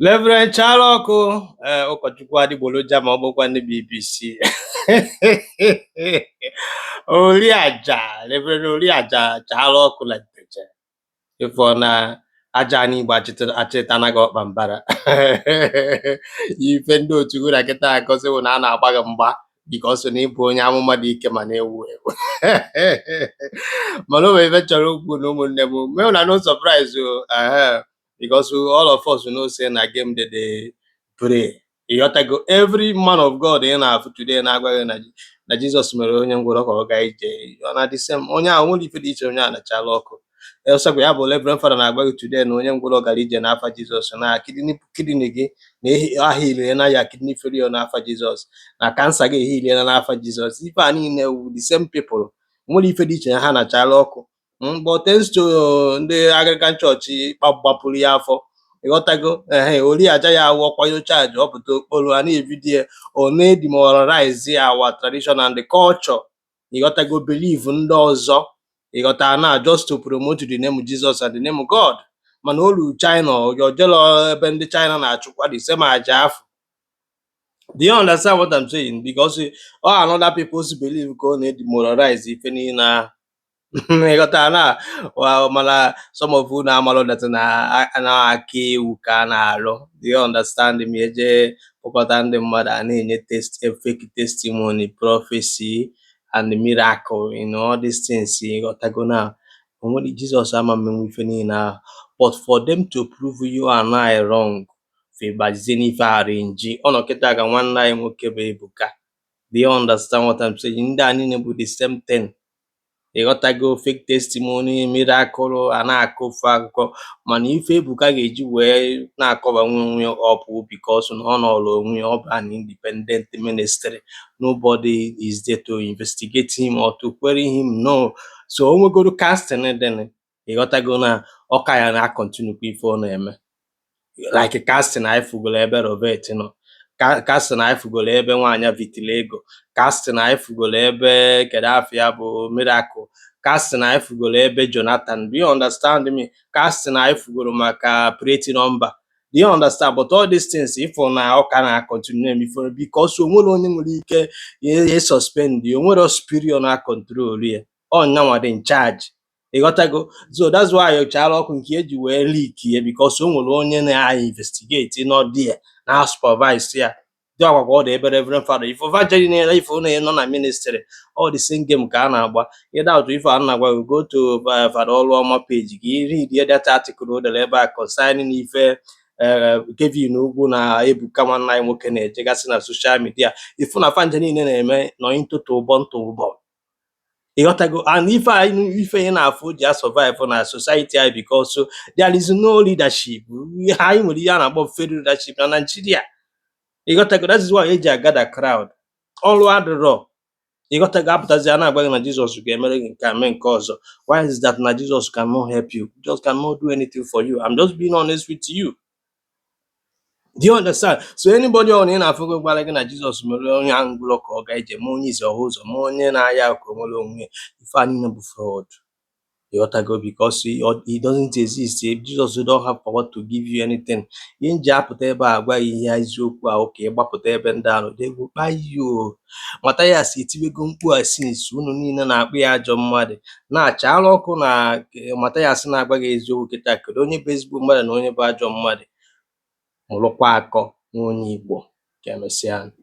Reverend Chalọkụ, ee, ụkọchukwu adịgboroja, ma ọ bụkwa ndị BBC Oriaja, Reverend Oriaja Chalọkụ na Nteje ịfọ na aja n'Igbo achịtana gị ọkpa mbara. Ife ndị otu gị na kịta akọzi bụ na a na-agba gị mgba because na ịbụ onye amụma dị ike ma na-ewu ewu. Mana o nwere ife chọrọ okwu na ụmụnne m mee una no surprise o, ehe, because all of us know say na game dey dey play. Ịghọtago? Every man of God ị na-afụ today na-agwa gị na Jizọs mere onye ngwụrọ ka ọ gaa ije, ọ na the same onye ahụ nwere ife dị iche onye a nachala ọkụ. Ọsọkwa ya bụ Reverend Father na-agwa gị today na onye ngwụrọ gara ije n'afa Jizọs, na kidney gị na aha ilie na ya kidney failure n'afa Jizọs, na cancer gị ehilie n'afa Jizọs. Ife a niile wu the same people, nwere ife dị iche ha nachala ọkụ. But thanks to ndị Anglican Church gbapụrụ ya afọ. Ịghọtago? Ehe, Oriaja ya awụ ọkwayo charge ọpụta okporo a na-ebido ya, ọ na-edemoralize our tradition and the culture. Ịghọtago? Believe ndị ọzọ, ịghọta na just to promote the name Jesus and the name God. Mana o ruru China, o jelo ebe ndị China na-achụkwa the same aja afọ. Do you understand what I'm saying? Because all another people's belief ka ọ na-edemoralize ife niile ahụ. Ịghọta na mana some of unu amalụ that na aka ewu ka a na-alụ. Do you understand me? Eje kpọkọta ndị mmadụ a na-enye test, fake testimony, prophecy and miracle in all these things. Ịghọtago na onwere Jizọs ama mmenwu ife niile ahụ, but for them to prove you and I wrong, fe gbazie n'ife arrange ọ nọ kịta ka nwanne anyị nwoke bụ Ebuka. Do you understand what I'm saying? Ndị a niile bụ the same thing. Ịghọtago? Fake testimony, miracle, a na-akọ ofu akụkọ. Mana ife Ebuka ga-eji wee na-akọba onwe ya up because na ọ nọrọ onwe ya, ọ bụ an independent ministry. Nobody is there to investigate him or to query him, no. So o nwegoro casting dịnị. Ịghọtago na ọka ya na continue kwa ife ọ na-eme, like casting anyị fugoro ebe Robert nọ, casting anyị fugoro ebe nwaanyị vitiligo, casting anyị fugoro ebe kedu afọ ya bụ Miracle, casting anyị fugoro ebe Jonathan. Do you understand me? Casting anyị fugoro maka plate number. Do you understand? But all these things, ifo na ọka na continue na-eme ife because o nwere onye nwere ike ihe suspend ya, o nwere superior na control ya, ọ nyanwa dị in charge. Ịghọtago? So that's why chara ọkụ nke eji wee leak ya, because o nwere onye na-investigate nọ there na supervise ya. Dị ọkwa ka ọ dị ebe Reverend Father ife virgin niile ife ụnụ nọ na ministry, all the same game ka a na-agba. Ịda otu ife a na-agwa gị, go to Father Oluoma page ka ị read that article o dere ebe a concerning ife Kevin Ugwu na Ebuka nwanne anyị nwoke na-ejegasị na social media. Ifu na fanje niile na-eme nọ into tụbọ ntụbọ. Ịghọtago? And ife anyị ife ị na-afụ ji a survive na society anyị because there is no leadership. Anyị nwere ihe a na-akpọ failed leadership na Nigeria. Ịghọtago? That is why eji agada crowd, ọrụ adịrọ. Ịghọtago? Apụtazi a na-agwa gị na Jizọs ga-emere gị nke a, mee nke ọzọ. Why is that na Jesus cannot help you? Jesus cannot do anything for you. I'm just being honest with you. Do you understand? So anybody ọ na ị na-afụ gị gwara gị na Jizọs mere onye ahụ ngwụrọ ka ọ gaa ije, ma onye isi ọhụ ụzọ, ma onye na-aya ka o nwere onwe ya, ife a niile bụ fraud. Ịghọtago? Because he doesn't exist. Jesus don't have power to give you anything. Ihe m ji apụta ebe a agwa gị ihe eziokwu ahụ ka ị gbapụta ebe ndị ahụ, they will kpai you. Mathias etiwego mkpu a since unu niile na-akpụ ya ajọ mmadụ na-achala ọkụ na Mathias na-agwa gị eziokwu kịta. Kedu onye bụ ezigbo mmadụ na onye bụ ajọ mmadụ? Mụrụkwa akọ nwa onye Igbo. Ka emesịa.